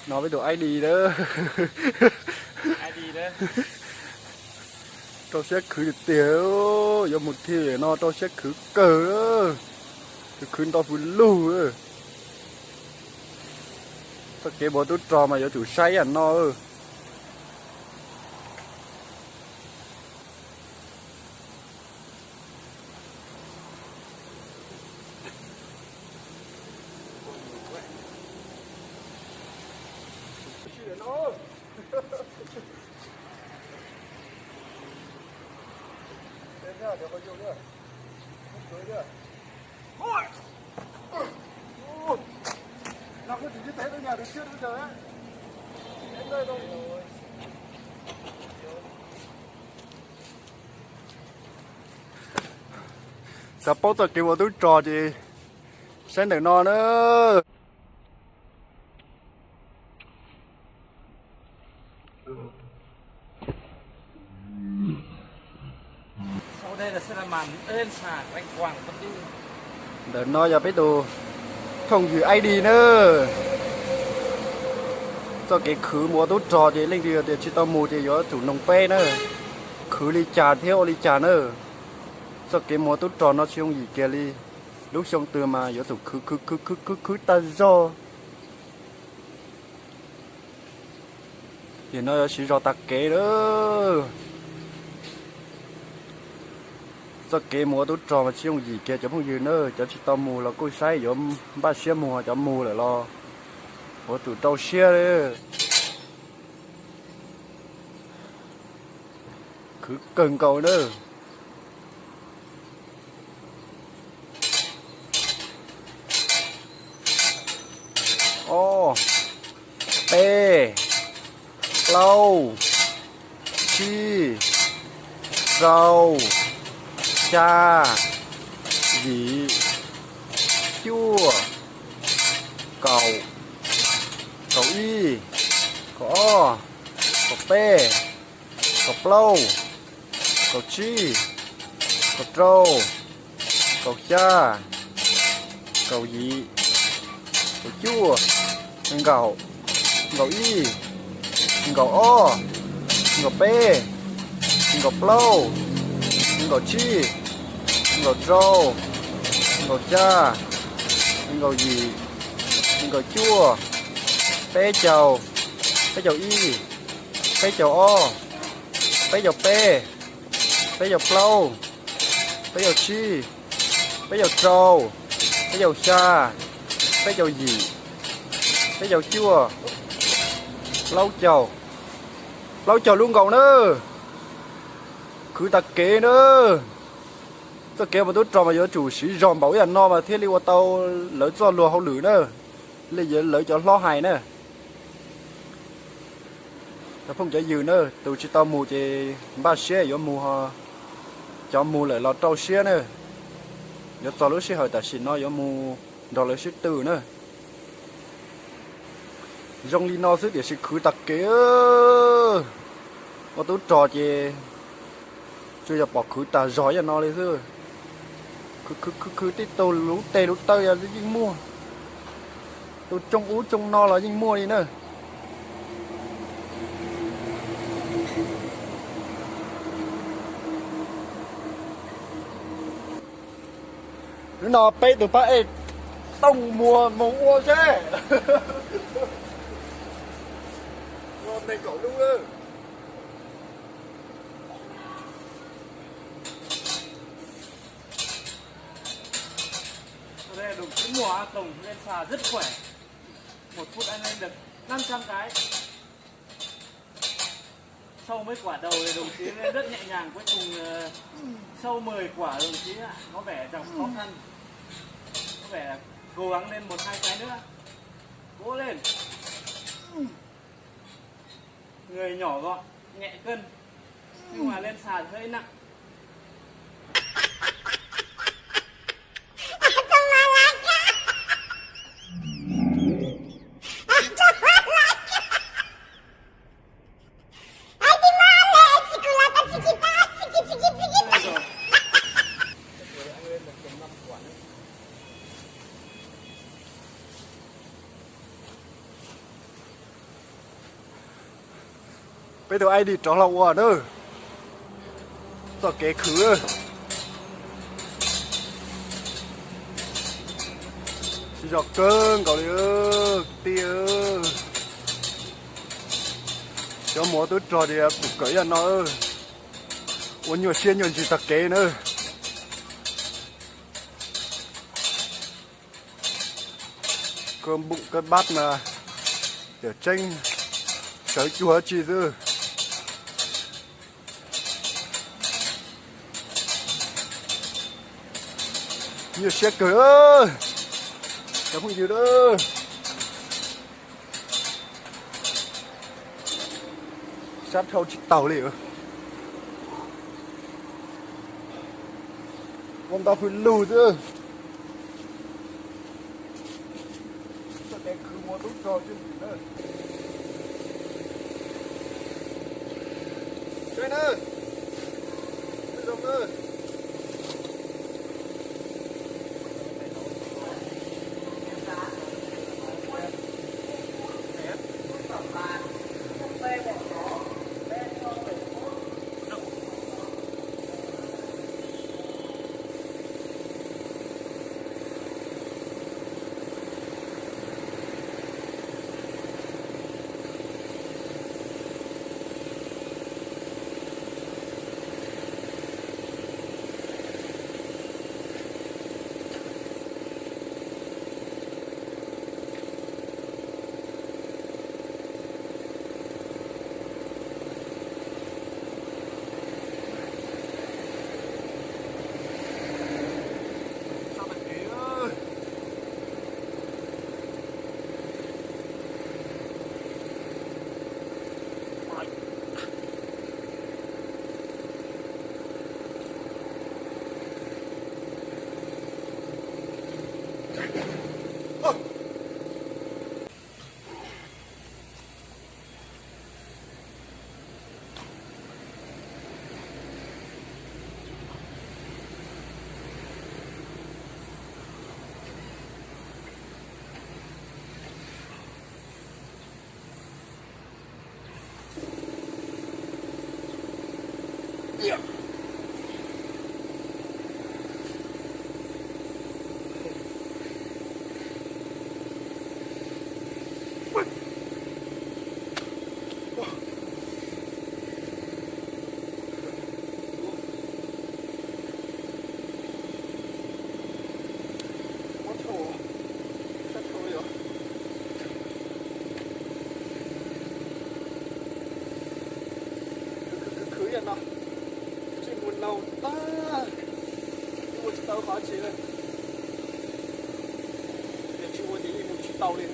No peb tus I D na. Rau siab khwv tiag tiag, yuav mus thi no rau siab khwv kawg. Khwv khwv nto hws lug. Txoj kev mus ua tub rog mas yuav tsum saib yam no. Xav paub txoj kev mus ua tub rog ces saib ntawm no na. Ntawm no yog peb tus phooj ywg I D na. Txoj kev khwv mus ua tub rog ces leej twg tias tsis tau mus ces yuav tsum noog peb na. Khwv li cas thiab ua li cas na. Txoj kev mus ua tub rog no tsis yooj yim kiag li. Lub xyoo twg mas yuav tsum khwv khwv khwv khwv khwv khwv tag zog. Tiam no yuav siv zog tag kev lawm. Txoj kev mus ua tub rog mas tsis yooj yim kiag cov phooj ywg na, cov tsis tau mus los kuj saib yuav npaj siab mus, cov mus lawm los yuav tsum rau siab. Khwv kawg nkaus na. Ob, peb, plaub, tsib, rau, xya, yim, cuaj, kaum, kaum ib, kaum ob, kaum peb, kaum plaub, kaum tsib, kaum rau, kaum xya, kaum yim, kaum cuaj, nees nkaum, nees nkaum ib, nees nkaum ob, nees nkaum peb, nees nkaum plaub, nees nkaum tsib, nees nkaum rau, nees nkaum xya, nees nkaum yim, nees nkaum cuaj, peb caug, peb caug ib, peb caug ob, peb caug peb, peb caug plaub, peb caug tsib, peb caug rau, peb caug xya, peb caug yim, peb caug cuaj, plaub caug, plaub caug lub nkaus na. Khwv tag kev na. Txoj kev mus tub rog mas yuav tsum siv zog npaum ib yam no mas thiaj li ua tau lawv txoj luag hauj lwm na. Li lawv cov hlob hais na. Cov phooj cov ywg na, tus tsis tau mus ces npaj siab yuav mus, cov mus lawm los rau siab na. Yuav txog lub sij hawm tam sim no yuav mus nrog lawv sib tw na. Zoo li no xwb tiam sis khwv tag kev. Ua tub rog ces tsuas yog pom khwv tag zog ib yam no li xwb. Khwv khwv khwv khwv tib tug lub teg lub taw yeej muaj, tus tsoo ub tsoo no los yeej muaj li na. Hnub no peb tus pab ej Tooj Muas mus ua seb. Ua nees nkaum lub. Đây, đồng chí Mùa A Tổng lên sà rất khỏe. Một phút anh lên được năm trăm cái. Sau mấy quả đầu thì đồng chí lên rất nhẹ nhàng, cuối cùng ờ, sau mười quả đồng chí ạ, có vẻ gặp khó khăn. Có vẻ là cố gắng lên một hai cái nữa. Cố lên. Người nhỏ gọn, nhẹ cân, nhưng mà lên sàn hơi nặng. Peb tus ID rov los ua na. Txoj kev khwv siv zog kawg nkaus li. Tij, cov muam tub rog tias kuv kawm ib yam no, ua nyuaj siab nyuaj ntsws tag kev na. Koj npum koj bab mas yawm tseeb sawv cuag tsi xwb. Nyuaj siab kawg, cov phooj ywg. Sab dhau tsis taus li. Ua ntau hws lug xwb. Txoj kev khwv muaj tub rog tsis ntim na. Saib na, zoo na. Khwv ib yam no, tsis mus laus tag, ib ua tsis tau qhov tsis, ces tsis ua ces yeej mus tsis tau li.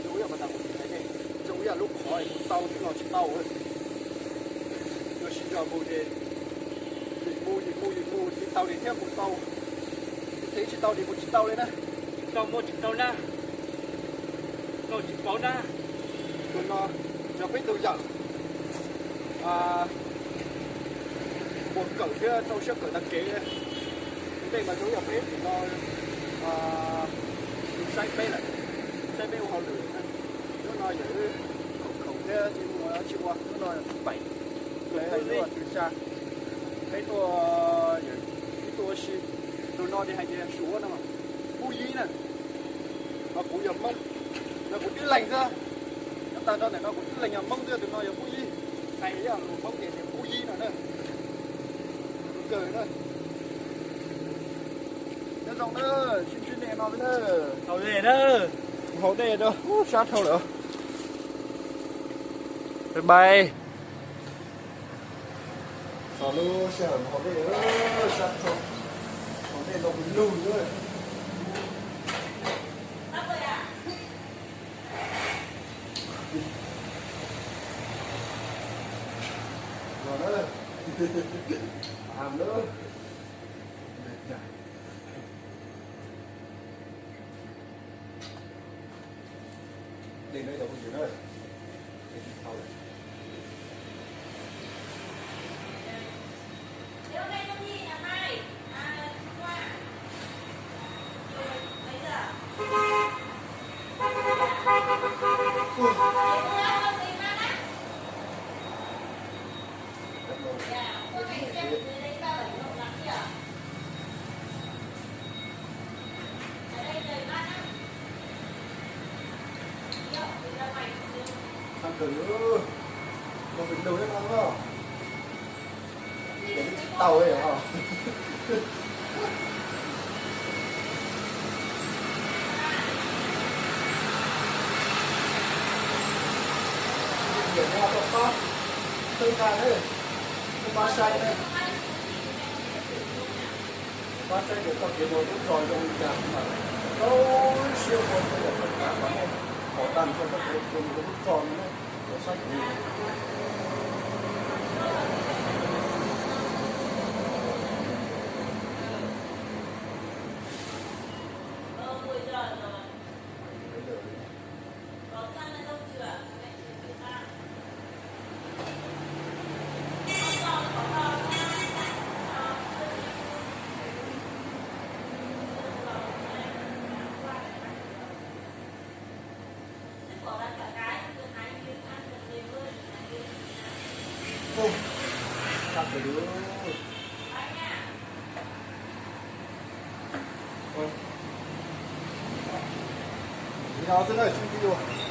Zoo ib yam pas tas kuv hais ne, zoo ib yam lub qhov mus tau thiab los tsis tau. Yuav siv zog mus ces yim mus yim mus yim mus thiaj tau li thiab mus tau, thiaj tsis tau li mus tsis tau li na. Tsis tau muaj tsis tau na, tau tsis paub na. Tus no yog peb tus yawm uas kawm thiab rau siab kawm tag kev. Tus ntej mas zoo yam peb tus no tus saib peb lawm, saib peb ua hauj lwm. Hnub no yawm khaum khaum thiab tsis muaj dab tsi ua, hnub no pais, peb tuaj, peb tuaj ua si. Tus no ces hais tias Suav no, Pub Yib na. Mas kuv yog Hmoob, mas kuv tib leeg xwb. Nyob tag nrho ntawm no kuv tib leeg yog Hmoob xwb, tus no yog Pub Yib. Hais ib lus Hmoob ces tias Pub Yib no na. Kawg na. Nyob zoo na, sib ntsib nej no xwb na. Haus dej na. Haus dej rau, sab dhau lawm. Bye bye. Tos lub sij hawm mus haus dej, sab dhau, haus dej ntau hws lug na. Lug, lug no, tsis tau li os. Nyiam no rau qab, txhawb nqa na, nej pab saib na, pab saib tias txoj kev mus lub zos zoo li cas mas rau siab ua rau yam txhawb nqa kom nej pom tag nrho txoj kev mus lub zos no na, saib kuv. Tab sis li no xwb na, tsis nti dua.